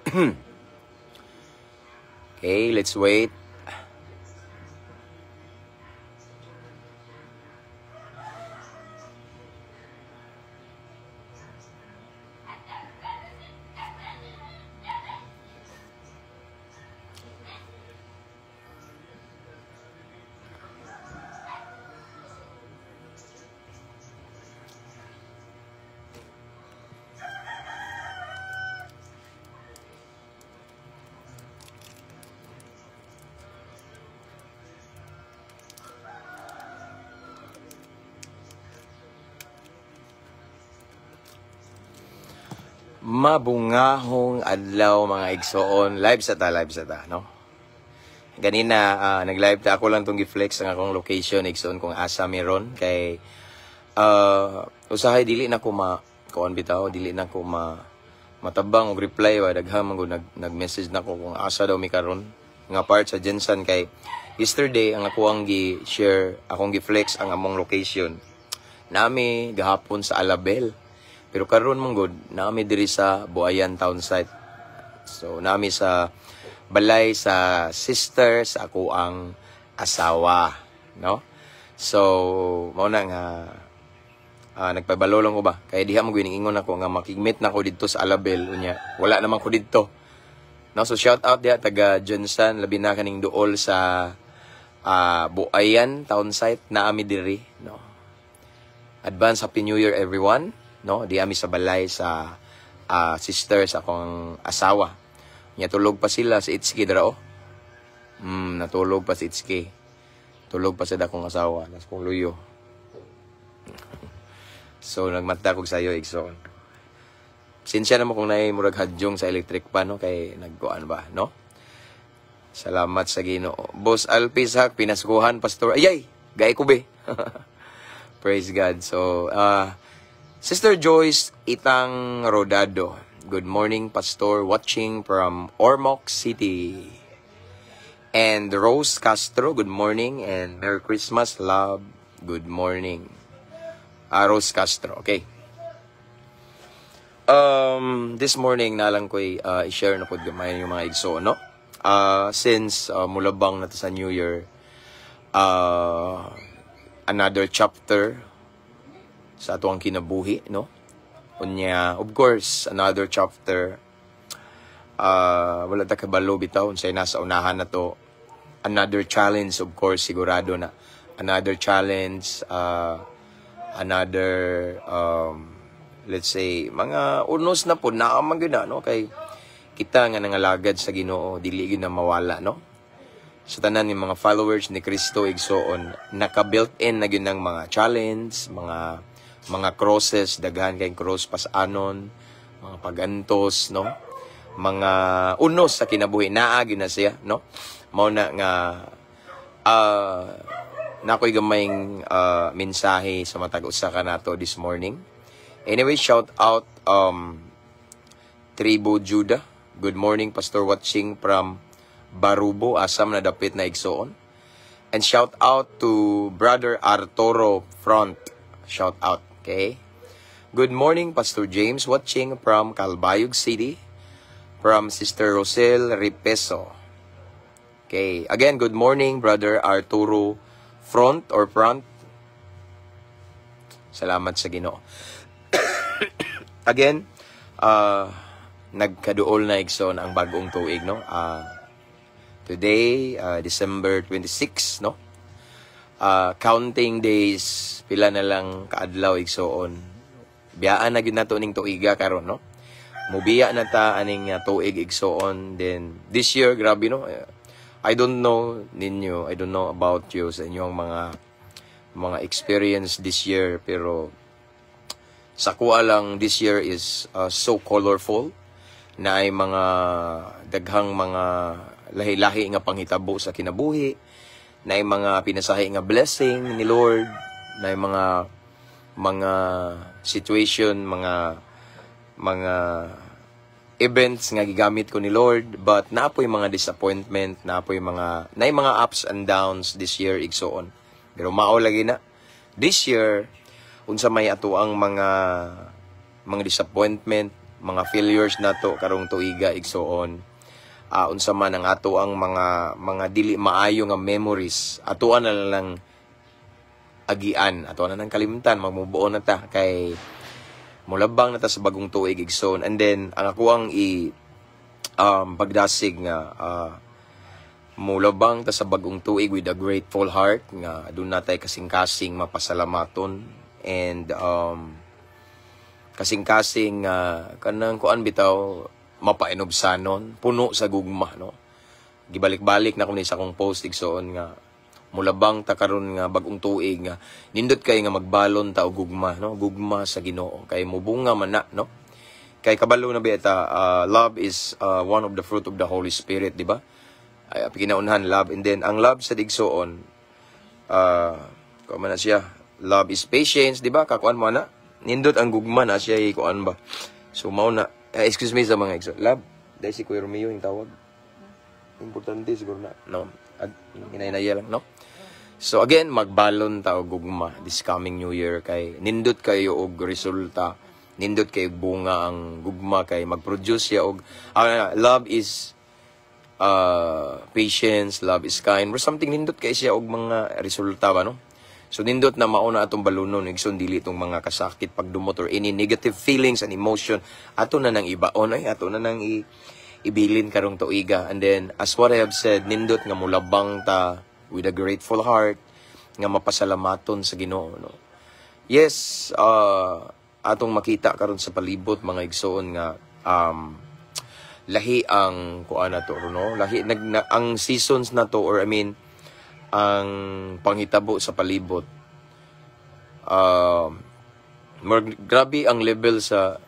Okay, let's wait. Mabungahong adlaw, mga igsoon. Live sa ta, no? Ganina nag-live ta, ako lang tong gi-flex ang akong location, igsoon, kung asa meron kay usahay dili na ko ma kuan bitaw, dili na ko ma matabang og reply ba, daghan man gud nag-message nako kung asa daw mi karon nga part sa GenSan, kay yesterday ang ako ang gi-share, akong gi-flex ang among location nami gahapon sa Alabel. Pero karon man gud nami diri sa Buayan Town Site. So nami sa balay sa sister sa ako ang asawa, no? So mao na nga nagpabalo lang ko ba kay diha mo giningon ako nga makig-meet na ko didto sa Alabel, unya wala naman ko didto. No, so shout out diha taga GenSan, labi na kaning duol sa Buayan Town Site, naami diri, no. Advance Happy New Year, everyone, no? Di ami sa balay sa sister sa akong asawa. Nya tulog pa sila sa Itski dra oh. Natulog pa si Itski. Tulog pa sa akong asawa, nas kong luyo. So nagmata kog sayo, igsoon. Sinsya na mo kung naay murag hadyong sa electric pan, no, kay nagkuan ba, no? Salamat sa Ginoo. Boss Alpis hak pinaskuhan, pastor. Ayay, gay ko be. Praise God. So, Sister Joyce Itang Rodado. Good morning, Pastor. Watching from Ormoc City. And Rose Castro, good morning and Merry Christmas, love. Good morning. Rose Castro, okay. This morning, nalang ko'y i-share na po gamay yung mga igsoon, no? Since mulabang na to sa New Year, another chapter sa ato ang kinabuhi, no? Unya, of course, another chapter. Wala ta kabalo bitaw unsay nasa unahan na to. Another challenge, of course, sigurado na. Another challenge, another, let's say, mga unos na po, naamang gyud na, no? Kay kita nga nangalagad sa Ginoo, dili gyud na mawala, no? Sa tanan ni mga followers ni Kristo, igsoon, naka-built-in na gyud ng mga challenge, mga crosses, daghan kay cross pasanon, mga pagantos, no? Mga unos sa kinabuhi, naa gyud na siya, no? Mao na nga nakoy gamayng mensahe sa matag usa ka nato this morning. Anyway, shout out Tribo Judah. Good morning, Pastor, watching from Barubo, Asam na dapit na igsoon. And shout out to Brother Arturo Front. Shout out, okay? Good morning, Pastor James, watching from Calbayog City, from Sister Rosel Ripeso. Okay, again, good morning, Brother Arturo Front or Front. Salamat sa Ginoo. Again, nagkaduol na, igsoon, ang bagong tuig, no? Today, December 26, no? Counting days, pila na lang kaadlaw, igsoon. Biyaan na gyud nato ning tuiga karon, no? Mubiya na ta aning tuig, igsoon. Then this year, grabe, no? I don't know ninyo, I don't know about you sa inyong mga experience this year, pero sa kuha lang, this year is so colorful na ay mga daghang mga lahi-lahi nga panghitabo sa kinabuhi, na ay mga pinasahi nga blessing ni Lord, na ay mga situation, mga events nga gigamit ko ni Lord, but naa poy mga disappointment, naa poy mga naay mga ups and downs this year, igsoon. Pero mao lagi na this year, unsa may ato ang mga disappointment, mga failures nato karong tuiga, igsoon, unsa man ang ato ang mga dili maayo nga memories, atoa na lang agian, ato na nang kalimtan, magmubuo na ta kay mulabang na ta sa bagong tuig, igsoon. And then ang ako ang i pagdasig nga mulabang ta sa bagong tuig with a grateful heart nga duna tay kasing-kasing mapasalamaton and kasing-kasing kanang kuan bitaw, mapainubsanon, puno sa gugma, no? Gibalik-balik na ko ni sa akong post, igsoon, nga mulabang ta karon nga bagong tuig nga nindot kay nga magbalon ta og gugma, no? Gugma sa Ginoo kay mubunga man na, no? Kay kabalo na ba ta, love is one of the fruit of the Holy Spirit, di ba? Ay kinaunhan love, and then ang love sa igsoon, kuan man na siya, love is patience, di ba? Kakuan mo na, nindot ang gugma na siya, kuan ba. So mao na. Excuse me sa mga igsoon. Love dahil si Kuya Romeo yung tawag, importante siguro na, no? Hinay-hinay lang, no? So again, magbalon ta og gugma this coming New Year kay nindot kayo og resulta, nindot kayo og bunga ang gugma kay mag-produce siya og love is patience, love is kind, or something. Nindot kay siya og mga resulta ba, no? So nindot na mauna atong balunon, igsoon, dili itong mga kasakit, pagdumot or any negative feelings and emotion, ato na nang ibaon ay ato na nang ibilin karong tuiga. And then as what I have said, nindot nga mulabang ta with a grateful heart nga mapasalamaton sa Ginoo, no? Yes, atong makita karon sa palibot, mga igsoon, nga lahi ang kuan na to, no? Lahi ang seasons na to, or I mean ang panghitabo sa palibot, grabe ang level sa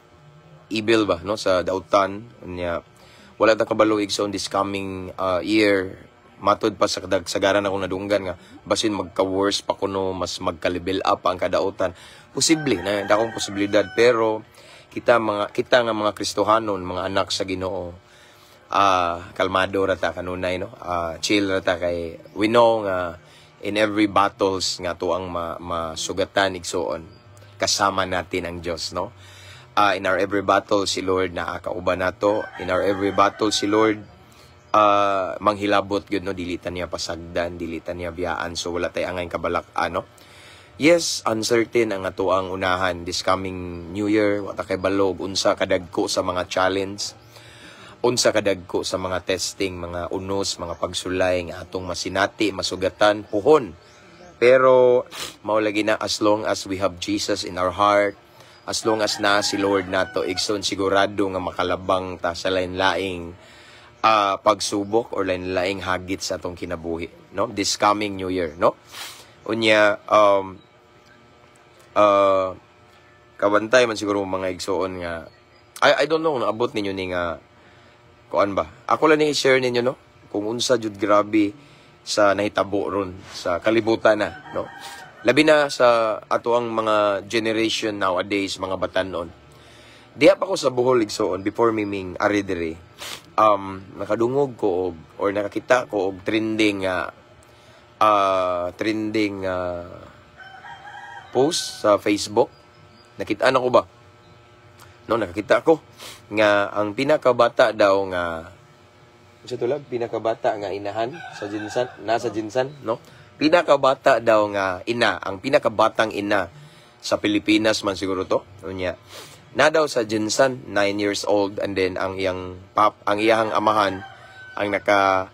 evil ba, no, sa dautan niya. Wala ta kabalo, igsoon, this coming year. Matod pa sa sagaran akong nadunggan nga basin magka-worse pa kuno, mas magka-level up ang kadautan. Posible na dakong posibilidad, pero kita nga mga Kristohanon, mga anak sa Ginoo, kalmado ra ta kanunay, no? Chill ra ta kay we know nga in every battles nga tuang masugatan, igsoon, kasama natin ang Dios, no? In our every battle, si Lord naa kauban nato. In our every battle, si Lord manghilabot gyud, no? Dili ta niya pasagdan, dili ta niya biyaan. So wala tay angay kabalak, ano? Yes, uncertain ang atoang unahan this coming New Year. Wa ta kay balo og unsa kadagko sa mga challenge, unsa kadagko sa mga testing, mga unos, mga pagsulay nga atong masinati, masugatan puhon. Pero mao lagi na, as long as we have Jesus in our heart, as long as na si Lord nato, igsoon, sigurado nga makalabang ta sa lain-laing pagsubok or lain-laing hagit sa atong kinabuhi, no? This coming New Year, no? Unya kabantay man siguro mga igsoon nga I don't know kung naabot ninyo ni nga kuan ba. Ako lang ni share ninyo, no, kung unsa jud grabe sa nahitabo ron sa kalibutan na, no? Labi na sa ato ang mga generation nowadays, mga batanon. Diha pa ko sa Bohol, igsoon, before miming ari diri. Nakadungog ko og or nakakita ko og trending post sa Facebook. Nakita na ko ba? No, nakakita ko nga ang pinakabata daw nga sa tulad pinakabata nga inahan sa GenSan, nasa GenSan, no? Pinakabata daw nga ina, ang pinakabatang ina sa Pilipinas man siguro to. Unya na daw sa GenSan, 9 years old, and then ang iyang pap, ang iyang amahan ang naka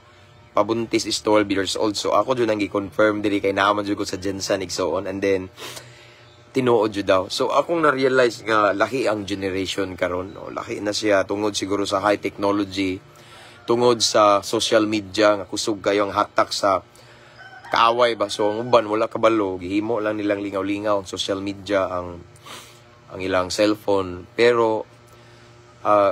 pabuntis is 12 years old. So ako jud ang gi-confirm diri kay naa man jud ko sa GenSan, igsoon, and then tinuod jud daw. So akong na-realize nga lahi ang generation karon, no? Lahi na siya tungod siguro sa high technology, tungod sa social media nga kusog kayo ang hatak sa kaaway ba. So ang uban wala kabalo, gihimo lang nilang lingaw-lingaw ang social media, ang ilang cellphone. Pero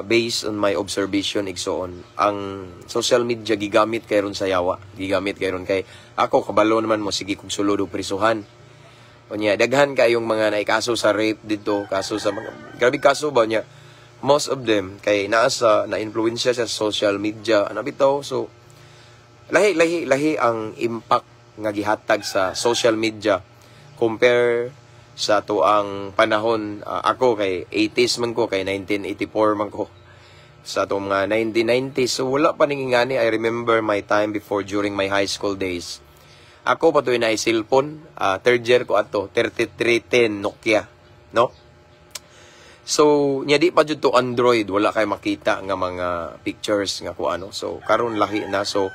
based on my observation, igsoon, ang social media gigamit kay ron sa yawa, gigamit kay ron kay ako kabalo naman mo sige kog sulod og prisuhan. Unya, daghan kayong mga naikaso sa rape dito, kaso sa mga grabe kaso ba niya. Most of them kay naa sa na-influensya sa social media, ano bitaw. So lahi lahi lahi ang impact nga gihatag sa social media compare Sa atoang panahon, ako kay 80s man ko, kay 1984 man ko, sa atong mga 1990s. So wala pa ning ingani. I remember my time before, during my high school days. Ako pa na cellphone, third year ko ato, 3310 Nokia, no? So, nya di pa jud to Android, wala kay makita nga mga pictures nga kung ano. So, karon lahi na. So,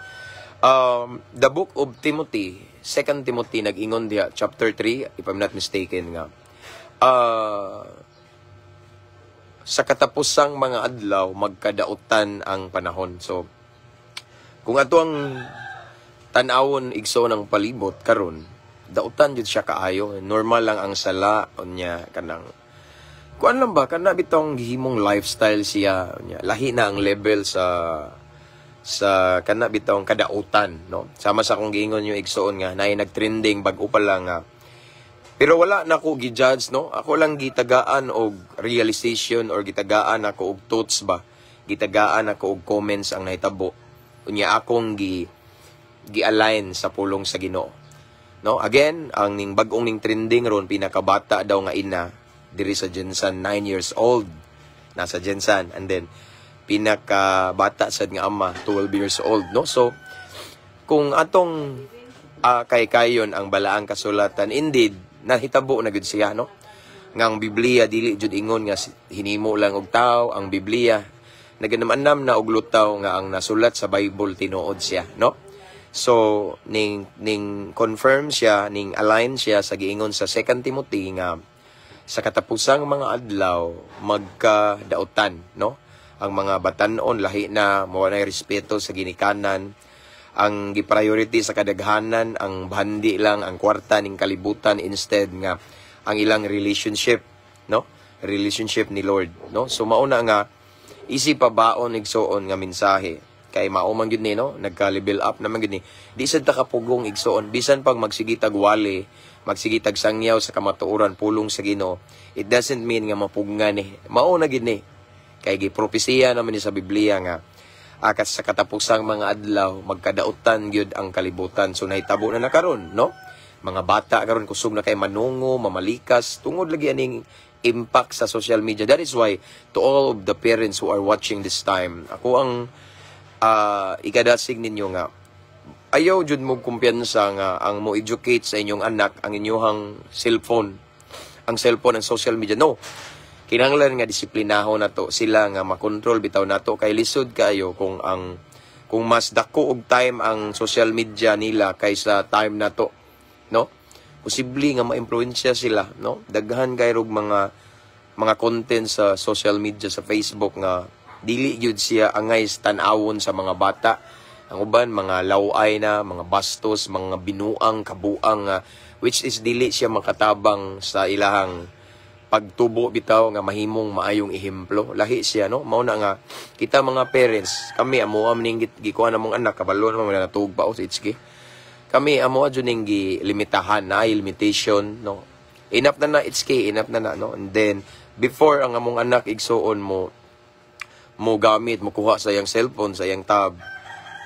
the Book of Timothy, 2 Timothy, nag-ingon diha, chapter 3, if I'm not mistaken nga, sa katapusang mga adlaw, magkadautan ang panahon. So, kung ato ang tan-awon, igsoon, ng palibot karon, dautan jud siya kaayo. Normal lang ang sala, unya kanang kuan lang ba, kana bitong gihimong lifestyle siya, unya lahi na ang level sa kana bitong kadautan, no? Sama sa akong giingon yung igsoon nga naay nagtrending bag-o pa lang nga, pero wala na ko gi-judge, no? Ako lang gitagaan og realization or gitagaan ako og thoughts ba. Gitagaan ako og comments ang nahitabo. Unya akong gi-align sa pulong sa Ginoo. No? Again, ang ning bag-ong ning trending ron, pinakabata daw nga ina diri sa GenSan, 9 years old. Nasa GenSan, and then pinakabata sad nga ama, 12 years old, no? So kung atong kay kayon ang balaang kasulatan, indeed nahitabo na gud siya, no? Nga ang Biblia dili jud ingon nga hinimo lang og tao ang Biblia. Naganam-anam na og lutaw nga ang nasulat sa Bible tinuod siya, no? So ning confirm siya, ning align siya sa giingon sa 2 Timothy nga sa katapusang mga adlaw magkadautan, no? Ang mga batanon lahi na, mo na respeto sa ginikanan. Ang gi-priority sa kadaghanan ang bandi lang, ang kwarta ning kalibutan, instead nga ang ilang relationship, no, relationship ni Lord, no? So mauna nga easy pa baon, igsoon, nga mensahe kay mao man gyud ni, no? Nagka-level up naman gyud ni. Di sad ta kapugong, igsoon, bisan pag magsigitag wali, magsigitag sangyaw sa kamatuoran, pulong sa Ginoo, it doesn't mean nga mapugngan ni. Mao na gyud ni kay gipropesiya naman ni sa Biblia nga akas sa katapusang mga adlaw magkadautan gyud ang kalibutan. So nahitabo na na karon, no? Mga bata karon kusog na kay manungo, mamalikas, tungod lagi aning impact sa social media. That is why, to all of the parents who are watching this time, ako ang ikadasig ninyo nga ayaw jud mo kumpiyansa nga ang mo educate sa inyong anak ang inyong cellphone, ang cellphone, ang social media, no? Kinahanglan nga disiplinahon nato sila, nga makontrol bitaw nato, kay lisod kaayo kung mas dako og time ang social media nila kaysa time nato, no? Posible nga maimpluwensya sila, no? Daghan kay og mga content sa social media, sa Facebook, nga dili gyud siya angay tan-awon sa mga bata. Ang uban mga laway na, mga bastos, mga binuang kabuang, which is dili siya makatabang sa ilahang pagtubo bitaw nga mahimong maayong ehemplo. Lahi siya, no? Mao na nga kita mga parents, kami amo am ning gikuha namong anak, kabalo naman natuog pa o sa HK. Kami amo adyo ning gilimitahan na limitation, no? Enough na na HK, enough na na, no? And then before ang among anak, igsuon, mo gamit, mo kuha sa iyang cellphone, sa iyang tab,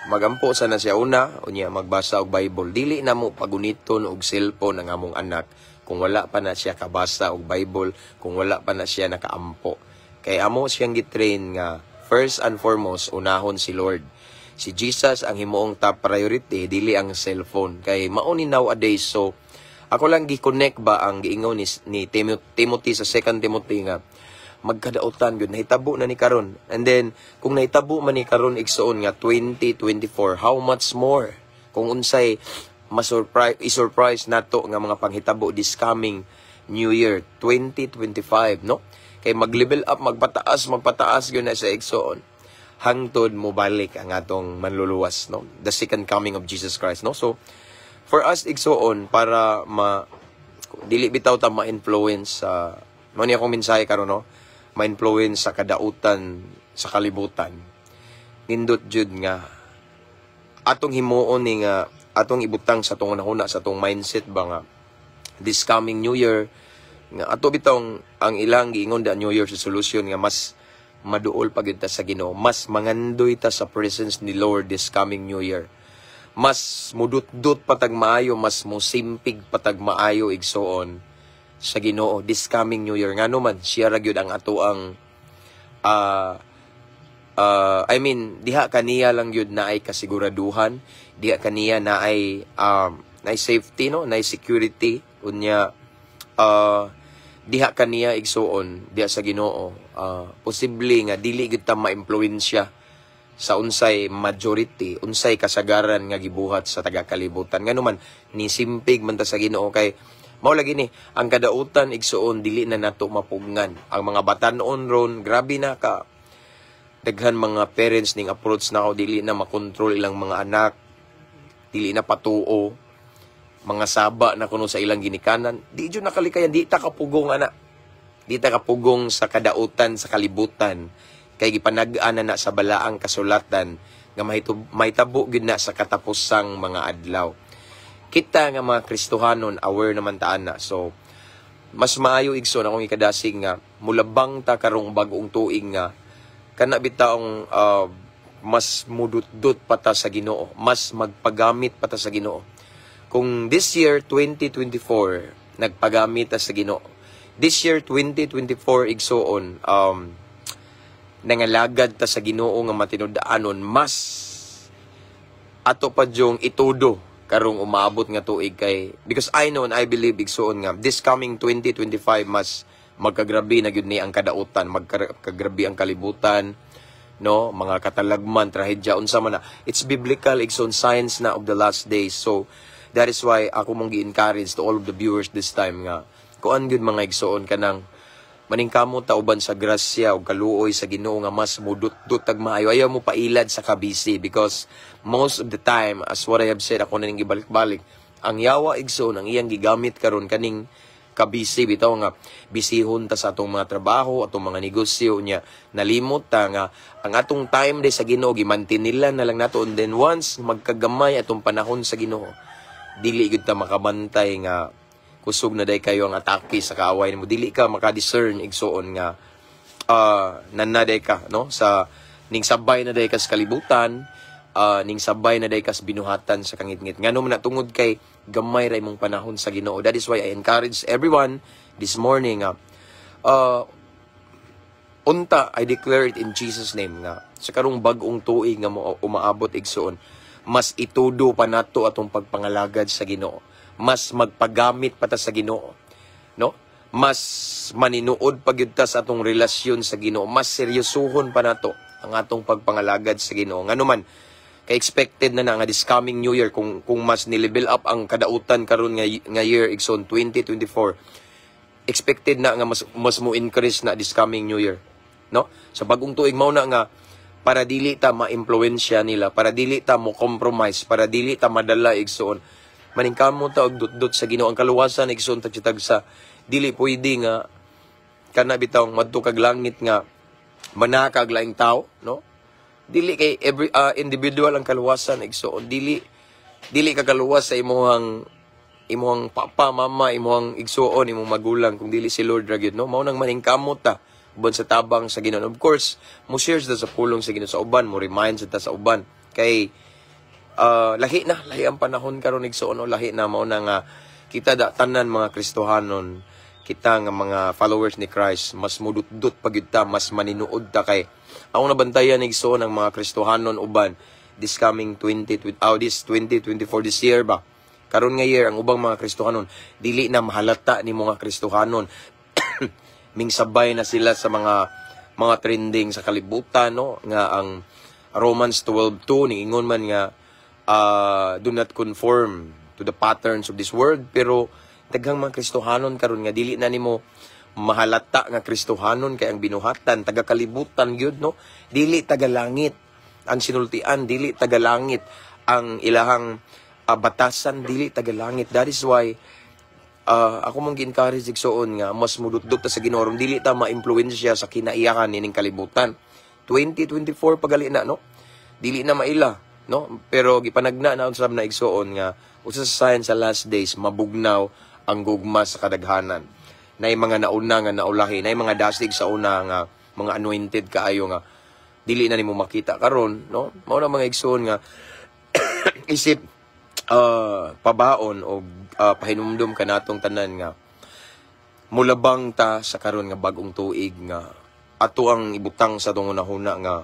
magampo sa na siya una, unya magbasa og Bible. Dili na mo paguniton og cellphone ang among anak kung wala pa na siya kabasa og Bible, kung wala pa na siya nakaampo. Kay amo siyang gitrain nga first and foremost unahon si Lord. Si Jesus ang himuong top priority, dili ang cellphone. Kay mao ni nowadays. So ako lang gi-connect ba ang giingon ni Timothy sa 2 Timothy nga magkadautan gyud. Nahitabo na ni karon. And then kung nahitabo man ni karon, igsoon, nga 2024, how much more kung unsay ma-surprise, i-surprise nato nga mga panghitabo this coming New Year 2025, no? Kay mag-level up, magpataas, magpataas gyud na sa, igsoon, hangtod mo balik ang atong Manluluwas, no? The second coming of Jesus Christ, no? So for us, igsoon, para ma dili bitaw ta ma-influence sa mao ni akong mensahe karon, no, ma-influence sa kadautan sa kalibutan, nindot jud nga atong himuon ni nga atong ibutang sa atong hunahuna, sa atong mindset ba, nga this coming New Year nga ato bitong ang ilang giingon da New Year's resolution nga mas maduol pa gyud ta sa Ginoo, mas mangandoy ta sa presence ni Lord this coming New Year, mas mudutdot patag maayo, mas musimpig patag maayo, igsoon, sa Ginoo this coming New Year. Ngano man, siya ra gyud ang ato ang I mean, diha kaniya lang gyud na ay kasiguraduhan, diha kaniya na ay na safety, no, na security. Unya diha kaniya, igsuon, diha sa Ginoo, posible nga dili gyud ta maimpluwensya sa unsay majority, unsay kasagaran nga gibuhat sa taga-kalibutan. Ngano man, ni simpig man ta sa Ginoo kay mao lagi ni ang kadautan, igsuon, dili na nato mapugngan. Ang mga batanon ron, grabe na ka daghan mga parents ning approach na ako, dili na makontrol ilang mga anak, dili na patuo, mga saba na kuno sa ilang ginikanan. Di jud nakalikayan, di ta kapugong ana. Di ta kapugong sa kadautan sa kalibutan kay gipanag-an na sa balaang kasulatan nga mahitabo gyud na sa katapusang mga adlaw. Kita nga mga Kristohanon, aware naman ta ana. So mas maayo, igsoon, akong ikadasig nga mulabang ta karong bag-ong tuig nga kana bitawng mas mudutdot pa ta sa Ginoo, mas magpagamit pa ta sa Ginoo. Kung this year 2024 nagpagamit ta sa Ginoo, this year 2024, igsuon, nangalagad ta sa Ginoo nga matinud-anon, mas ato pa dyong itudo karong umaabot nga tuig kay because I know and I believe, igsuon, nga this coming 2025 mas magkagrabe na gyud ni ang kadautan, magkagrabe ang kalibutan, no, mga katalagman, trahedya, unsa man na. It's biblical, igsoon, signs na of the last days. So that is why ako mong gi-encourage to all of the viewers this time nga kuan gyud, mga igsoon, kanang maningkamot ta uban sa grasya ug kaluoy sa Ginoo nga mas mudutdot tag maayo. Ayaw mo pailad sa kabisi because most of the time, as what I have said, ako na ning gibalik-balik, ang yawa, igsoon, ang iyang gigamit karon kaning kabisi bitaw nga bisihon ta sa atong mga trabaho, atong mga negosyo niya, nalimot ta nga ang atong time day sa Ginoo gimantinila na lang nato. And then once magkagamay atong panahon sa Ginoo, dili gyud ta makabantay nga kusog na day kayo ang atake sa kaaway nimo. Dili ka maka-discern, igsuon, nga nanaday ka, no, sa ning sabay na day ka sa kalibutan, ning sabay na day ka sa binuhatan sa kangitngit. Ngano man na? Tungod kay gamay ra imong panahon sa Ginoo. That is why I encourage everyone this morning nga unta I declare it in Jesus' name nga sa karong bag-ong tuig nga mo umaabot, igsuon, mas itudo pa nato atong pagpangalagad sa Ginoo, mas magpagamit pa ta sa Ginoo, no, mas maninuod pa gyud ta sa atong relasyon sa Ginoo, mas seryosohon pa nato ang atong pagpangalagad sa Ginoo. Ngano man kay expected na na nga this coming New Year, kung mas ni-level up ang kadautan karon nga year, igsoon, 2024, expected na nga mas mo increase na this coming New Year, no, sa bagong tuig. Mao na nga para dili ta ma-impluwensya nila, para dili ta mo compromise, para dili ta madala, igsoon, maningkamot ta og dutdot sa Ginoo. Ang kaluwasan, igsoon, tagsa dili pwede nga kana bitawng madto kag langit nga manakag laing tao, no? Dili kay every individual ang kaluwasan, igsoon. Dili ka kaluwas sa imuhang papa, mama, imuhang igsuon, imong magulang kung dili si Lord ra gyud, no? Mao nang maningkamot ta uban sa tabang sa Ginoo. Of course, mo share sa pulong sa Ginoo sa uban, mo remind sa ta sa uban kay lahi na, lahi ang panahon karon, igsuon, no? Lahi na. Mao na nga kita da tanan mga Kristohanon, kita nga mga followers ni Christ, mas mudutdot pa gyud ta, mas maninuod ta kay ako nabantayan, igsuon, ang mga Kristohanon uban this coming 20, oh, this 2024, this year ba, karon nga year, ang ubang mga Kristohanon dili na mahalata ni mga Kristohanon, mingsabay na sila sa mga trending sa kalibutan, no, nga ang Romans 12:2 niingon man nga do not conform to the patterns of this world, pero daghang mga Kristohanon karon nga dili na nimo mahalata nga Kristohanon kay ang binuhatan taga kalibutan gyud, no? Dili taga langit ang sinultian, dili taga langit ang ilahang batasan, dili taga langit. That is why ako mong gi-encourage, igsuon, nga mas mudutdot ta sa Ginoo dili ta maimpluwensya sa kinaiyakan nining kalibutan. 2024 pagali na, no? Dili na maila, no? Pero gipanagna na usab na, igsuon, nga usa sa sign sa last days, mabugnaw ang gugma sa kadaghanan. Nay mga nauna nga naulahi, nay mga dasig sa una nga mga anointed kaayo nga dili na nimo makita karon, no? Mao na, mga igsuon, nga isip pabaon o pahinumdum kanatong tanan nga Mulabang ta sa karon nga bag-ong tuig nga ato ang ibutang sa atong hunahuna nga,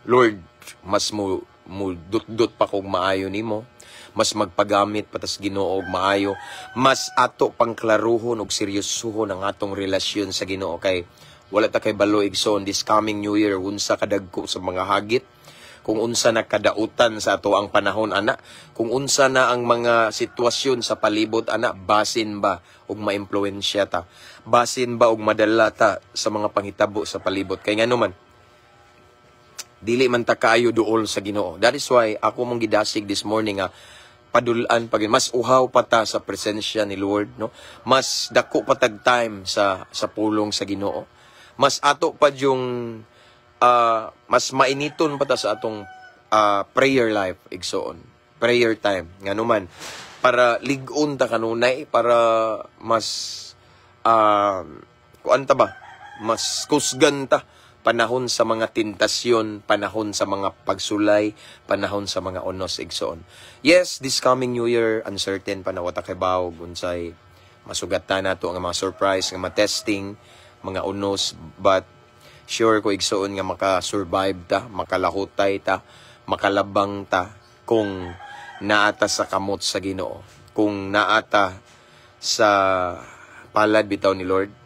"Lord, mas mo dut-dut pa kog maayo nimo, mas magpagamit pa tas Ginoo og maayo, mas ato pang klaruhon og seryosohon ang atong relasyon sa Ginoo," kay wala ta kay balo, igsoon, this coming New Year unsa kadagko sa mga hagit, kung unsa na kadautan sa ato ang panahon ana, kung unsa na ang mga sitwasyon sa palibot ana, basin ba og maimpluwensya ta, basin ba og madala ta sa mga panghitabo sa palibot, kay ngano man dili man ta kaayo duol sa Ginoo. That is why ako mong gidasig this morning nga padulan pag mas uhaw pa ta sa presensya ni Lord, no? Mas dako pa tag time sa pulong sa Ginoo. Mas ato pa yung mas mainiton pa ta sa atong prayer life, igsoon. Prayer time. Ngano man para lig-on ta kanunay, para mas kuan ta ba? Mas kusgan ta panahon sa mga tentasyon, panahon sa mga pagsulay, panahon sa mga unos, igsoon. Yes, this coming New Year, uncertain pa na, wa ta kabalo unsay masugatan nato ang mga surprise, nga mga testing, mga unos, but sure ko, igsoon, nga maka-survive ta, makalahutay ta, makalabang ta kung naata sa kamot sa Ginoo, kung naata sa palad bitaw ni Lord.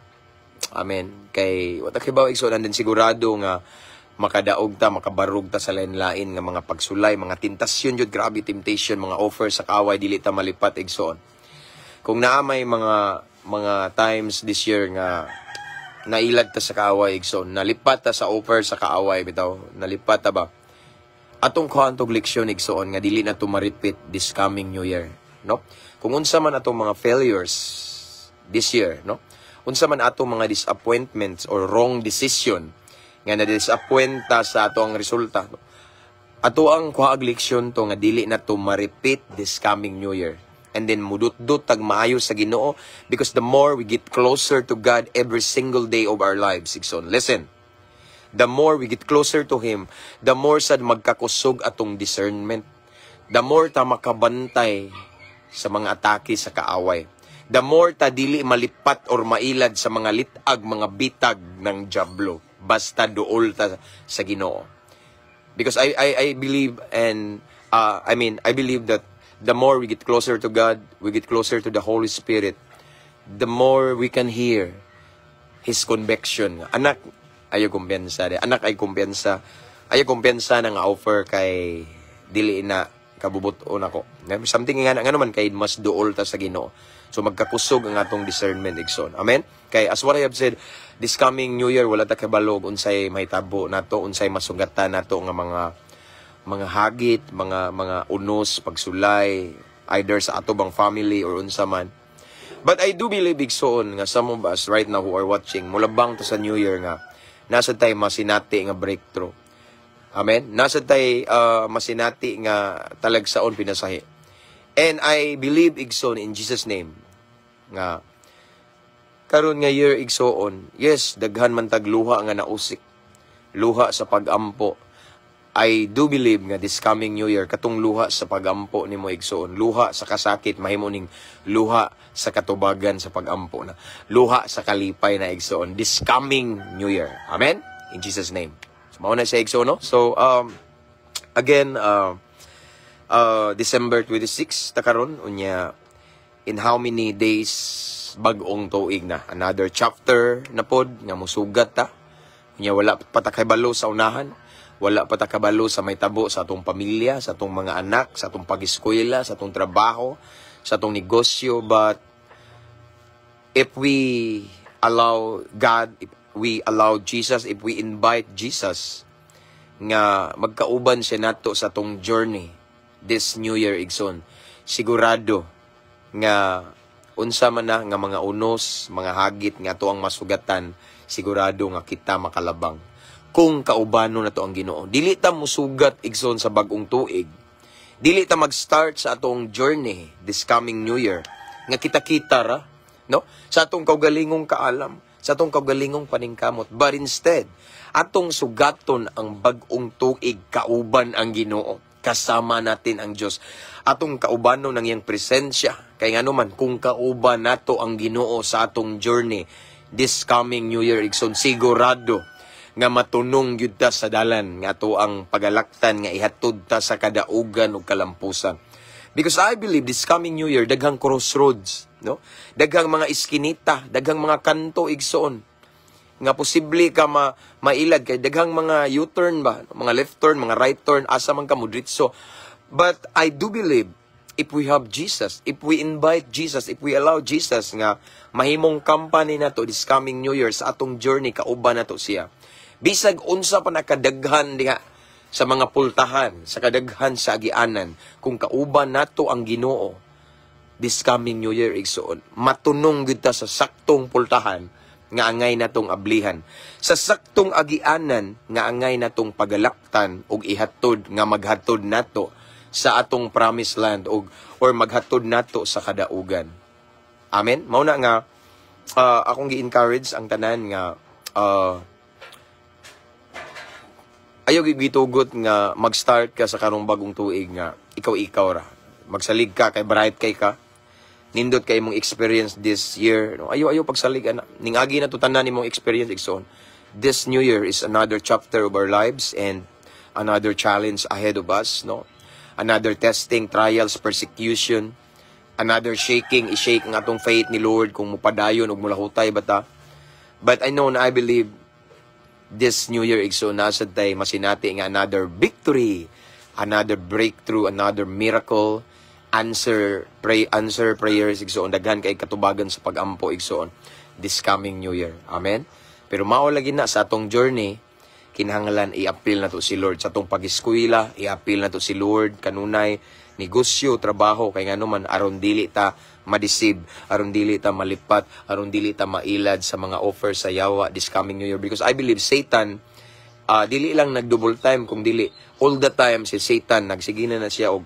Amen. Kay wa ta kibaw, igsoon, and sigurado nga makadaog ta, makabarog ta sa lain-lain nga mga pagsulay, mga tentasyon jud, grabe temptation, mga offer sa kaaway, dili ta malipat, igsoon. Kung naa may mga times this year nga nailad ta sa kaaway, igsoon, nalipat ta sa offer sa kaaway bitaw, nalipat ta ba? Atong kuhaan tog leksyon, igsoon, nga dili na to ma-repeat this coming New Year, no? Kung unsa man atong mga failures this year, no? Unsa man atong mga disappointments or wrong decision nga na-disappoint ta sa ato ang resulta, no? Ato ang kuhaag leksyon to nga dili na to ma-repeat this coming New Year. And then mudutdot tag maayo sa Ginoo because the more we get closer to God every single day of our lives, igsoon. Listen. The more we get closer to Him, the more sad magkakusog atong discernment. The more ta makabantay sa mga atake sa kaaway. The more ta dili malipat or mailad sa mga litag, mga bitag ng diablo. Basta duol ta sa Ginoo. Because I believe and I mean, I believe that the more we get closer to God, we get closer to the Holy Spirit, the more we can hear His conviction. "Anak, ayo kumpiyansa. Anak, ay kumpiyansa. Ayo kumpiyansa nga offer kay dili na kabubuton ako." Something nga naman kay mas duol ta sa Ginoo. So magkakusog ang atong discernment, igsoon. Amen? Kay as what I have said, this coming New Year wala ta kabalo unsay mahitabo nato, unsay masugatan nato nga mga hagit, mga unos, pagsulay, either sa ato bang family or unsa man. But I do believe, igsoon, nga some of us right now who are watching, mulabang to sa New Year nga nasa tay masinati nga breakthrough. Amen? Nasa tay masinati nga talagsaon pinasahi. And I believe, igsoon, in Jesus' name nga karon nga year, igsoon, yes, daghan man tag luha nga nausik. Luha sa pagampo. I do believe nga this coming New Year, katong luha sa pagampo nimo, igsoon, luha sa kasakit, mahimo ning luha sa katubagan sa pagampo na. Luha sa kalipay na, igsoon, this coming New Year. Amen? In Jesus' name. So mao na siya, igsoon, no? So again, December 26 ta karon, unya in how many days bag-ong tuig na, another chapter na pod nga musugat ta. Unya wala pa ta kabalo sa unahan, wala pa ta kabalo sa mahitabo sa atong pamilya, sa atong mga anak, sa atong pag-eskwela, sa atong trabaho, sa atong negosyo. But if we allow God, if we allow Jesus, if we invite Jesus nga magkauban siya nato sa atong journey this New Year, igsoon, sigurado nga unsa man na nga mga unos, mga hagit nga ato ang masugatan, sigurado nga kita makalabang kung kaubano nato ang Ginoo. Dili ta musugat, igsoon, sa bag-ong tuig. Dili ta mag-start sa atong journey this coming New Year nga kita-kita ra, no? Sa atong kaugalingong kaalam, sa atong kaugalingong paningkamot. But instead, atong sugaton ang bag-ong tuig kauban ang Ginoo. Kasama natin ang Dios. Atong kaubanon ang iyang presensya. Kay ngano man, kung kauban nato ang Ginoo sa atong journey this coming New Year, igsoon, sigurado nga matunong gyud ta sa dalan nga ato ang pagalaktan nga ihatod ta sa kadaugan ug kalampusan. Because I believe this coming New Year, daghang crossroads, no? Daghang mga iskinita, daghang mga kanto, igsoon, nga posible ka mailad kay daghang mga U-turn ba, mga left turn, mga right turn, asa man ka mudritso. But I do believe if we have Jesus, if we invite Jesus, if we allow Jesus nga mahimong company nato this coming New Year sa atong journey, kauban nato siya. Bisag unsa pa nakadaghan diha sa mga pultahan, sa kadaghan sa agianan, kung kauban nato ang Ginoo this coming New Year, igsoon, matunong gyud ta sa saktong pultahan nga angay natong ablihan. Sa saktong agianan nga angay natong pagalaktan ug ihatod nga maghatod nato sa atong promised land og or maghatod nato sa kadaugan. Amen. Mao na nga akong gi-encourage ang tanan nga ayaw gitugot nga mag-start ka sa karong bagong tuig nga ikaw-ikaw ra. Magsalig ka kay bright kay ka. Nindot kay imong experience this year. No, ayo ayo pagsalig ana. Ning agi na to tanan imong experience, igsoon. This new year is another chapter of our lives and another challenge ahead of us, no? Another testing, trials, persecution, another shaking, i-shake ang atong faith ni Lord kung mupadayon og mulahutay ba ta. But I know na I believe this new year, igsoon, naa sad tay masinati nga another victory, another breakthrough, another miracle, answer prayers, igsoon, daghan kay katubagan sa pagampo, igsoon, this coming new year. Amen. Pero mao lagi na sa atong journey, kinahanglan i-appeal nato si Lord sa atong pag-eskwela, i-appeal nato si Lord kanunay negosyo, trabaho, kay ngano man, aron dili ta ma-deceive, aron dili ta malipat, aron dili ta mailad sa mga offers sa yawa this coming new year, because I believe Satan dili lang nag-double time kung dili all the time. Si Satan nagsige na na siya og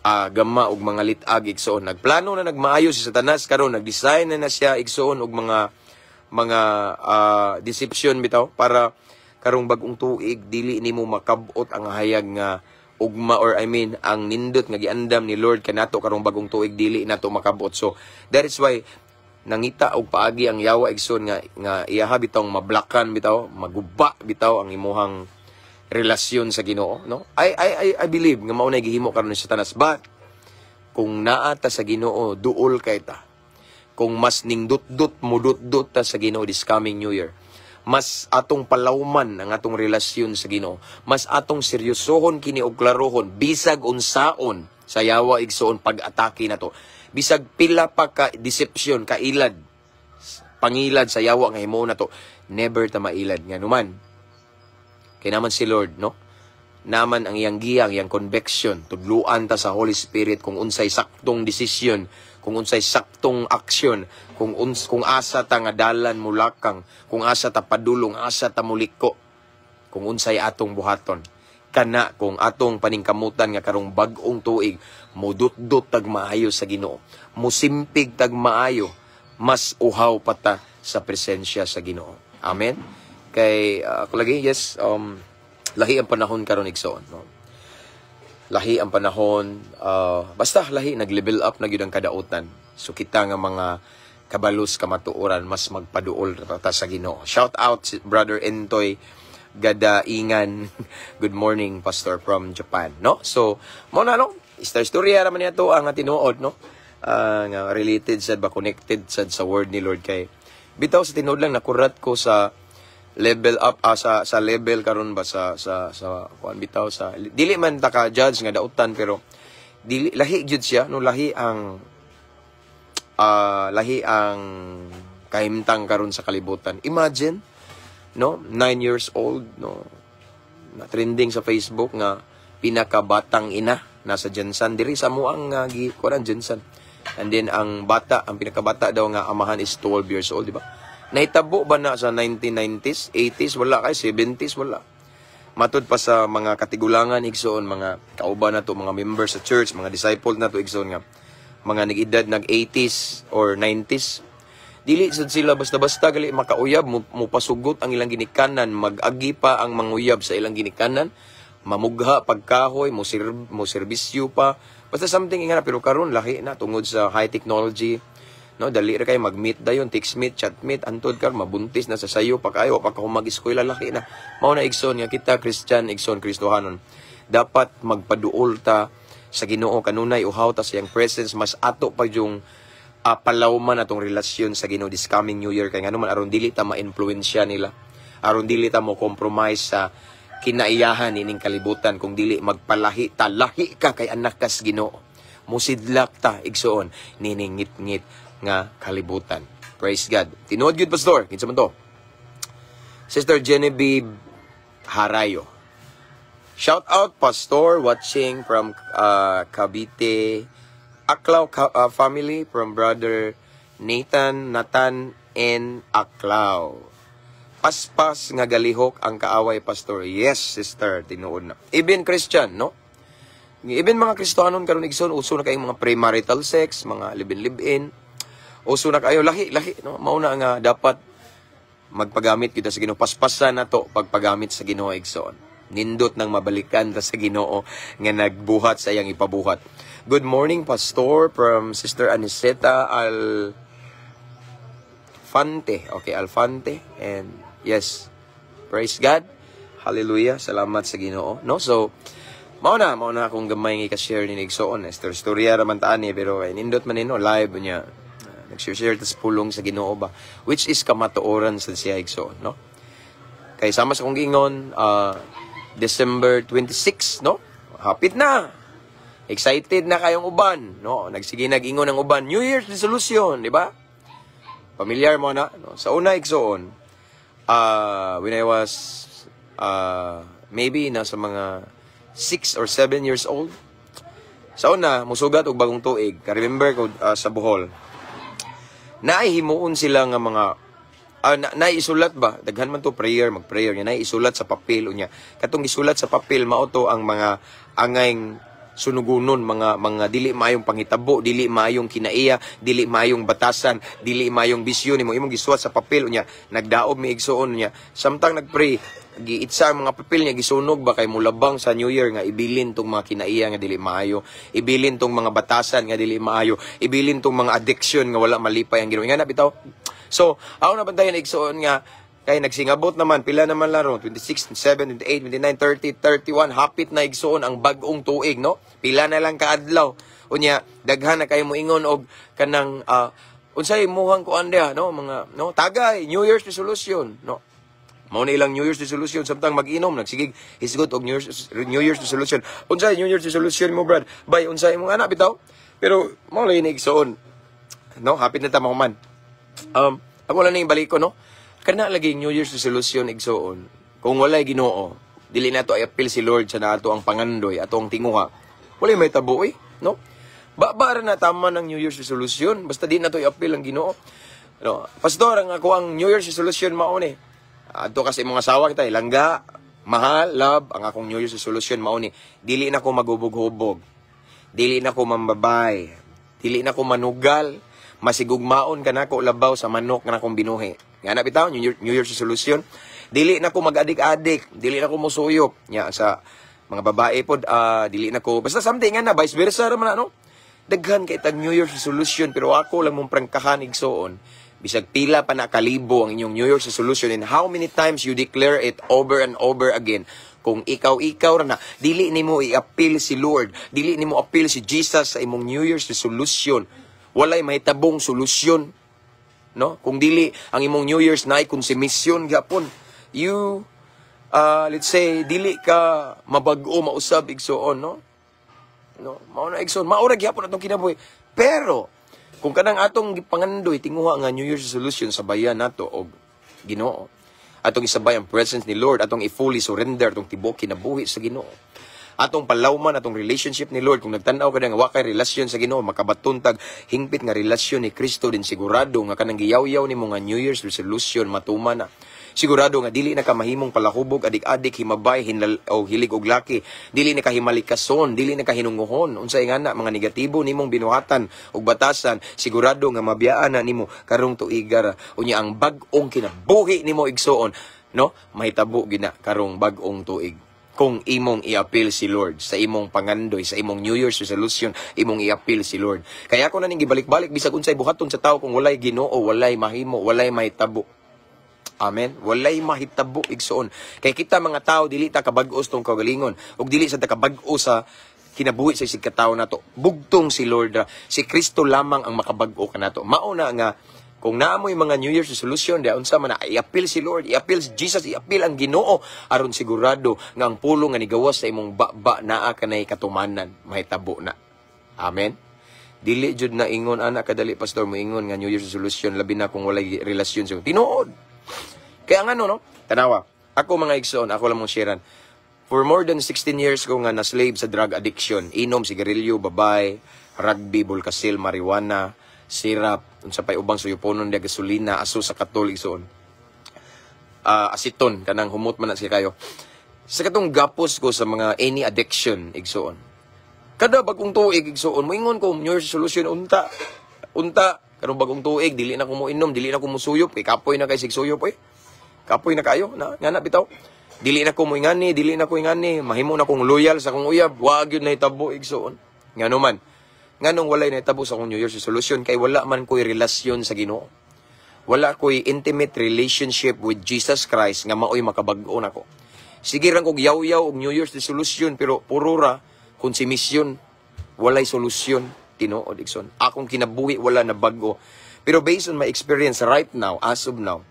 gama og mga lit-ag, igsoon. Nagplano na nagmaayo si Satanas karon, nagdesign na na siya, igsoon, og mga deception bitaw para karong bagong tuig dili nimo makabot ang hayag nga ugma or I mean ang nindot nga giandam ni Lord kanato karong bagong tuig, dili nato makabot. So that is why nangita og paagi ang yawa, igsoon, nga nga iyaha bitawng mablakan bitaw, maguba bitaw ang imuhang relasyon sa Ginoo, no? I believe nga mao na gihimo karon ni Satanas. But kung naa ta sa Ginoo, duol kay ta. Kung mas ningdut-dut mudut-dut ta sa Ginoo this coming New Year, mas atong palawman ang atong relasyon sa Ginoo, mas atong seryosohon kini og klarohon bisag unsaon sa yawa, igsoon, pag-atake nato, bisag pila pa ka deception, kailad, pangilad sa yawa nga himuon nato, never ta mailad. Nga numan, kay naa man si Lord, no? Naa man ang iyang giya, ang iyang conviction. Tudluan ta sa Holy Spirit kung unsay saktong desisyon, kung unsay saktong aksyon, kung asa ta nga dalan mulakang, kung asa ta padulong, asa ta muliko, kung unsay atong buhaton. Kana kung atong paningkamutan nga karong bag-ong tuig, mudutdot tag maayo sa Ginoo, musimpig tag maayo, mas uhaw pa ta sa presensya sa Ginoo. Amen. Kay ako lagi, yes, lahi ang panahon karon, igsoon, no? Lahi ang panahon, basta lahi, nag-level up na gyud ang kadautan. So kita nga mga kabalos kamatuoran, mas magpaduol ta sa Ginoo. Shout out si Brother Entoy Gadaingan. Good morning, Pastor from Japan, no? So, mo na, no? Istorya istorya raman niya to ang tinuod, no? Nga related sad ba, connected sad sa word ni Lord, kay bitaw sa tinuod lang nakurat ko sa level up sa level karon ba sa kuan bitaw, sa dili man ta ka judge nga dautan, pero dili lahi gyud siya, no? Lahi ang kahimtang karon sa kalibutan. Imagine, no, 9 years old, no, na trending sa Facebook nga pinakabatang ina nasa GenSan diri sa muang nga gi kuan GenSan, and then ang bata, ang pinakabata daw nga amahan is 12 years old, di ba? Nahitabo ba na sa 1990s, 80s? Wala kay 70s, wala. Matud pa sa mga katigulangan, igsoon, mga kauban na to, mga members sa church, mga disciple na to, igsoon, nga mga nag-edad nag 80s or 90s. Dili sad sila basta-basta gali makauyab, mupasugot ang ilang ginikanan, mag-agi pa ang manguyab sa ilang ginikanan, Mamugha pagkahoy, mo serbisyo pa. Basta something nga na, pero karon lahi na tungod sa high technology. No, dali ra kay mag-meet dayon, text meet, chat meet, antod kar mabuntis na sa sayo pa kayo pa ka mag-eskwela, lahi na. Mao na, igsoon, nga kita Christian, igsoon, Kristohanon. Dapat magpaduol ta sa Ginoo kanunay, uhaw ta sa iyang presence, mas ato pa yung palawman atong relasyon sa Ginoo this coming New Year, kay ngano man, aron dili ta ma-influensya nila, aron dili ta mo compromise sa kinaiyahan ining kalibutan. Kung dili, magpalahi ta, lahi ka kay anak kas Ginoo, musidlak ta, igsoon, nining ngit-ngit nga kalibutan. Praise God. Tinuod gyud, pastor. Kinsa man to? Sister Genevieve Harayo. Shout out, pastor, watching from Cavite, Aklaw family, from brother Nathan Nathan N. Aklaw. Paspas nga galihok ang kaaway, pastor. Yes, sister, tinuod na. Even Christian, no? Even mga Kristohanon karon, igsoon, uso na kayong mga premarital sex, mga live-in. Uso na kayo, lahi, lahi, no? Mao na nga dapat magpagamit kita sa Ginoo. Paspasan na to pagpagamit sa Ginoo, igsoon. Nindot nang mabalikan ta sa Ginoo nga nagbuhat sa iyang ipabuhat. Good morning, pastor, from Sister Aniseta Alfante. Okay, Alfante. And yes, praise God. Hallelujah. Salamat sa Ginoo. No? So, mao na akong gamay nga i-share ni igsoon. Story storya ra man ta ani, pero ay nindot man nino live niya. Nag-share tas pulong sa Ginoo ba, which is kamatuoran sa siya, igsoon, no? Kay sama sa kong giingon, December 26, no? Hapit na. Excited na kayong uban, no? Nagsige nag-ingon ang uban, New Year's resolution, di ba? Familiar mo na, no? Sa una, igsoon, when I was maybe nasa mga 6 or 7 years old, sa una, musugat og bagong tuig. Ka-remember ko sa Bohol. Naay himuon sila nga mga naisulat ba? Daghan man to prayer, mag-prayer niya. Naisulat sa papel unya. Katong isulat sa papel, mao to ang mga angayng sunugunon, mga dili maayong panghitabo, dili maayong kinaiya, dili maayong batasan, dili maayong bisyo nimo, imong gisuwat sa papel unya. Nagdaob mi, igsoon, niya. Samtang nagpray, giitsa ang mga papel niya, gisunog ba, kay mulabang sa New Year nga ibilin tong mga kinaiya nga dili maayo, ibilin tong mga batasan nga dili maayo, ibilin tong mga addiction nga wala malipay ang Ginoo. Nga na bitaw. So, ako nabantayan, igsoon, nga kay nagsingabot naman, pila naman laro, 26, 27, 28, 29, 30, 31, hapit na, igsoon, ang bag-ong tuig, no? Pila na lang kaadlaw. Unya, daghan na kayo moingon og kanang unsay imuhang kuan diha, no? Mga no, tagay, New Year's resolution, no? Mao na ilang New Year's resolution samtang mag-inom, nagsigig hisgot og New Year's resolution. Unsay New Year's resolution mo, brad? Bay, unsay imong anak bitaw? Pero mao lagi ni, igsoon. No, hapit na ta mahuman. Ako lang ning balik ko, no? Kana lagi New Year's resolution, igsoon. Kung walay Ginoo, dili nato ay appeal si Lord sa nato ang pangandoy, ato ang tinguha. Walay may tabo eh, no? Ba ba ra na tama ng New Year's resolution, basta di nato i-appeal ang Ginoo. No, pastor, ang ako ang New Year's resolution mao ni. Adto kasi imong asawa kita, langga, mahal, love, ang akong New Year's resolution mao ni. Dili na ko magubog-hubog. Dili na ko mambabay. Dili na ko manugal. Masigugmaon ka nako labaw sa manok nga nakong binuhi. Nga na bitaw, New Year's resolution. Dili na ko mag-adik-adik, dili na ko musuyop. Nya sa mga babae pod, dili na ko basta something nga na vice versa ra man, ano. Daghan kay tag New Year's resolution, pero ako lang mong prangkahan, igsoon. Bisag pila pa na kalibo ang inyong New Year's resolution and how many times you declare it over and over again, kung ikaw-ikaw ra na, dili nimo i-appeal si Lord, dili nimo appeal si Jesus sa imong New Year's resolution, walay mahitabong solusyon, no? Kung dili ang imong New Year's na konsumisyon gyapon, you let's say dili ka mabag-o mausab, igsoon, no? No, mao na, igsoon, mao ra gyapon atong kinabuhi. Pero kung kanang atong gipangandoy tinguha nga New Year's resolution sa bayan nato og Ginoo, atong isabay ang presence ni Lord, atong i-fully surrender atong tibuok kinabuhi sa Ginoo, atong palawman atong relationship ni Lord. Kung nagtan-aw ka nga wa kay relasyon sa Ginoo, makabaton tag hingpit nga relasyon ni Kristo din, sigurado nga kanang giyawyaw nimo nga New Year's resolution matuman na. Sigurado nga dili na ka mahimong palahubog, adik-adik, himabay, hinal o hilig og laki, dili na ka himalikason, dili na ka hinunguhon, unsay nga na mga negatibo nimong binuhatan ug batasan, sigurado nga mabiyaan na nimo karong tuigara. Unya ang bag-ong kinabuhi nimo, igsoon, no, mahitabo gina karong bag-ong tuig. Kung imong i-appeal si Lord sa imong pangandoy, sa imong New Year's resolution, imong i-appeal si Lord. Kaya ako na ning gibalik-balik, bisag unsay buhaton sa tao, kung walay Ginoo, walay mahimo, walay mahitabo. Amen. Walay mahitabo, igsoon. Kay kita mga tao, dili ta kabag-os tong kaugalingon ug dili sa ta kabag-o sa kinabuhi sa isig katawo nato. Bugtong si Lord ra. Si Kristo lamang ang makabag-o kanato. Mao na nga kung naa moy mga New Year's resolution di unsa man na, i-appeal si Lord, i-appeal si Jesus, i-appeal ang Ginoo aron sigurado nga ang pulong nga nigawas sa imong baba naa kanay katumanan, mahitabo na. Amen. Dili jud na ingon ana kadali, pastor, mo ingon nga New Year's resolution, labi na kung walay relasyon sa tinuod. Kaya nga no, tanawa. Ako, mga igsoon, ako lang mong sharean. For more than 16 years ko nga na-slave sa drug addiction. Inom, sigarilyo, babay, rugby, bulkasil, marijuana, syrup, unsa pay ubang suyuponon dia, gasolina, aso sa katol, igsoon. Asiton, kanang humot man na siya kayo. Sa katong gapos ko sa mga any addiction, igsoon. Kada bagong tuig, igsoon, moingon ko, New Year's resolution, unta, unta, karong bagong tuig, dili na ko mo inom, dili na ko musuyop, kay kapoy na kay sig suyop, oy. Kapoy na kayo, na, nga na bitaw. Dili na ko mo ingani, dili na ko ingani, mahimo na kong loyal sa akong uyab, wa gyud nahitabo, igsoon. Ngano man? Nganong walay nahitabo sa akong New Year's resolution? Kay wala man ko'y relasyon sa Ginoo. Wala ko'y intimate relationship with Jesus Christ nga maoy makabag-o nako. Sige rang kog yaw-yaw og New Year's resolution, pero puro ra konsumisyon, walay solusyon, tinuod, igsoon. Akong kinabuhi wala na bag-o. Pero based on my experience right now, as of now,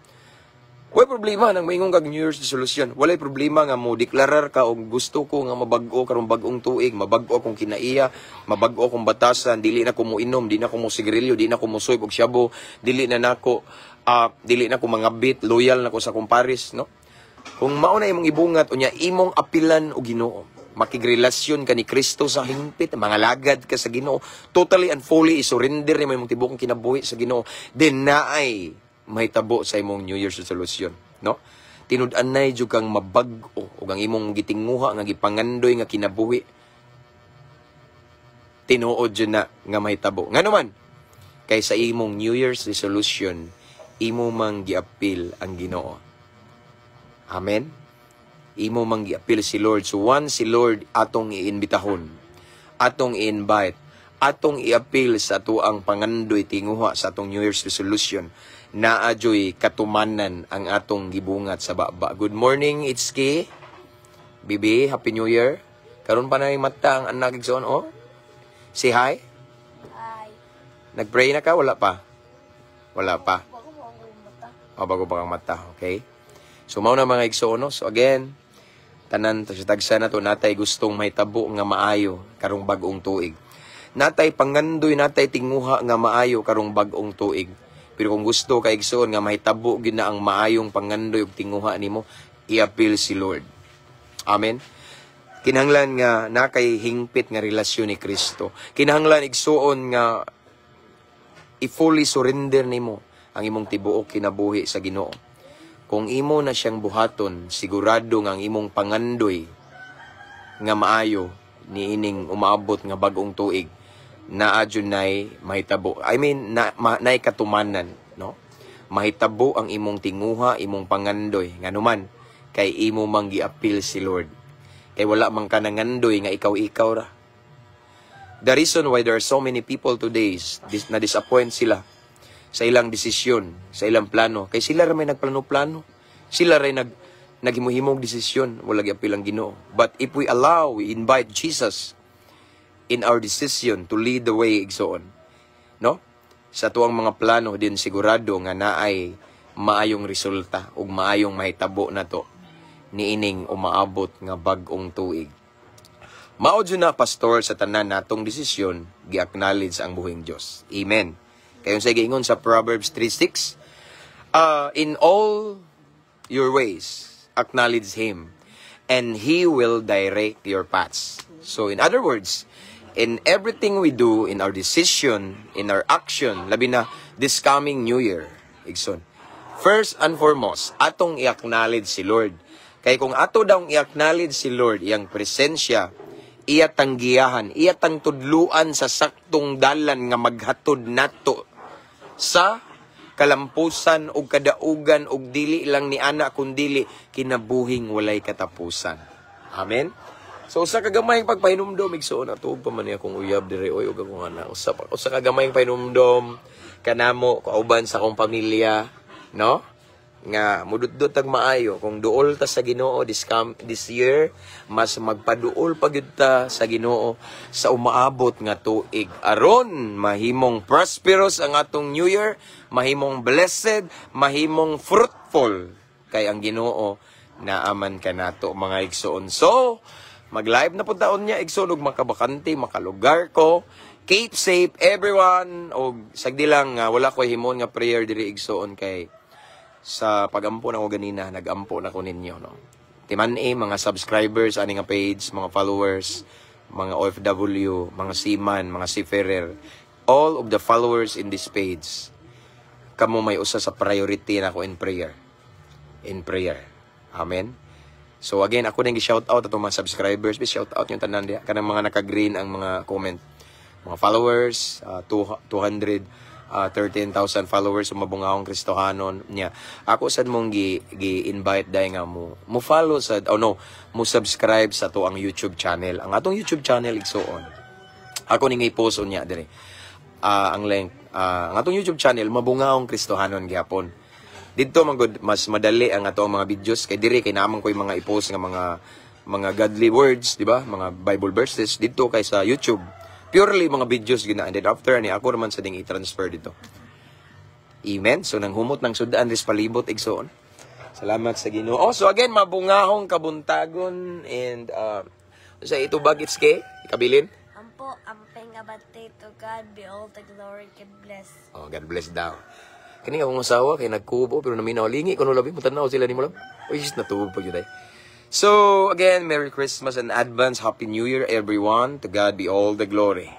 walay problema nang moingon kag New Year's resolution. Walay problema nga mo deklarar ka og gusto ko nga mabag-o karong bag-ong tuig, mabag-o akong kinaiya, mabag-o akong batasan, dili na ko moinom, di na ko mo sigarilyo, di na ko mosuyop og shabu, dili na ko mangabit, loyal na ko sa akong pares, no? Kung mao na imong ibungat unya imong apilan og Ginoo, makigrelasyon ka ni Kristo sa hingpit, mga lagad ka sa Ginoo, totally and fully i-surrender nimo imong tibuok kinabuhi sa Ginoo, then naay mahitabo sa imong New Year's resolution, no? Tinud-anay jud kang mabag-o ug ang imong gitinguha nga gipangandoy nga kinabuhi, tinuod jud na nga mahitabo. Ngano man? Kay sa imong New Year's resolution, imo mang giapil ang Ginoo. Amen. Imo mang giapil si Lord. So once si Lord atong iimbitahon, atong i-invite, atong i-appeal sa atuang pangandoy, tinguha sa atong New Year's resolution, naa juy katumanan ang atong gibungat sa baba. Good morning, Itski. Bibi, Happy New Year. Karon pa na yung mata ang anak, igsoon, oh. Say hi. Hi. Nag-pray na ka? Wala pa? Wala pa. Bago mo ang mata. O, bago pa kang mata, okay? So, mao na, mga igsoon, no? So, again, tanan sa tagsa na to, natay gustong mahitabo nga maayo karong bag-ong tuig. Natay pangandoy, natay tinguha nga maayo karong bag-ong tuig. Pero kung gusto ka, igsoon, nga mahitabo gyud na ang maayong pangandoy ug tinguha nimo, i-appeal si Lord. Amen. Kinahanglan nga nakay hingpit nga relasyon ni Kristo. Kinahanglan, igsuon, nga i-fully surrender nimo ang imong tibuok kinabuhi sa Ginoo. Kung imo na siyang buhaton, sigurado nga ang imong pangandoy nga maayo niining umaabot nga bag-ong tuig naa nay mahitabo. I mean, naay katumanan, no? Mahitabo ang imong tinguha, imong pangandoy. Nganuman, kay imo mang giapil si Lord. Kay wala man ka nangandoy nga ikaw-ikaw ra. The reason why there are so many people today na disappoint sila sa ilang desisyon, sa ilang plano, kay sila ra may nagplano-plano. Sila ra naghimuhimong desisyon, wala giapil ang Ginoo. But if we allow, we invite Jesus in our decision to lead the way, igsoon, no? Sa tuang mga plano din, sigurado nga naay maayong resulta ug maayong mahitabo nato niining umaabot nga bag-ong tuig. Mao jud na, pastor, sa tanan natong desisyon, gi-acknowledge ang buhing Dios. Amen. Kay unsay giingon sa Proverbs 3:6, "In all your ways acknowledge Him and He will direct your paths." So in other words, in everything we do, in our decision, in our action, labi na this coming New Year, igsoon. First and foremost, atong i-acknowledge si Lord. Kay kung ato daw i-acknowledge si Lord, iyang presensya, iya tanggiyahan, iya tang tudluan sa saktong dalan nga maghatod nato sa kalampusan ug kadaugan ug dili lang ni ana kundili kinabuhing walay katapusan. Amen. So usa ka gamayng pagpahinumdom, igsoon, atuog pa man niya akong uyab dire oy ug akong anak. Usa ka gamayng pahinumdom kanamo kauban sa akong pamilya, no? Nga mudutdot tag maayo kung duol ta sa Ginoo this year, mas magpaduol pa gyud ta sa Ginoo sa umaabot nga tuig aron mahimong prosperous ang atong New Year, mahimong blessed, mahimong fruitful, kay ang Ginoo naaman kanato, mga igsoon. So mag-live na pud taon niya, igsoon, ug makabakante, makalugar ko. Keep safe, everyone. Og sagdi lang nga wala ko himon nga prayer diri, igsoon, kay sa pagampo na ko ganina, nagampo na ko ninyo, no? Timan-i, mga subscribers ani nga page, mga followers, mga OFW, mga seaman, mga seafarer, all of the followers in this page, kamo may usa sa priority nako in prayer. In prayer. Amen. So again, ako nang shout out atong mga subscribers, be shout out yung tanan diha kanang mga naka-green ang mga comment. Mga followers, 213,000 followers sa Mabungahong Kristohanon niya. Ako sad mong gi invite dai nga mo follow sa, oh no, mo subscribe sa to ang YouTube channel. Ang atong YouTube channel, igsoon. Ako ning i-post unya dire. Ang link, ang atong YouTube channel, Mabungahong Kristohanon gihapon. Didto man gud mas madali ang ato ang mga videos kay diri kay naman ko'y mga i-post nga mga godly words, di ba? Mga Bible verses didto kay sa YouTube. Purely mga videos gina, and then after ni ako naman sa ding i-transfer dito. Amen. So nang humot ng sudan ris palibot, igsoon. Salamat sa Ginoo. Oh, so again, mabungahong kabuntagon and sa ito bagits ke kabilin. Ampo, amping abante, to God be all the glory. God bless. Oh, God bless daw. Kani akong asawa kay nagkubo pero naminaw lingi kuno labi mo tan-aw sila nimo lang. Uy, sis natubo pag yun ay. So, again, Merry Christmas and advance Happy New Year, everyone. To God be all the glory.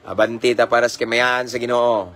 Abanti ta para sa kamayan sa Ginoo.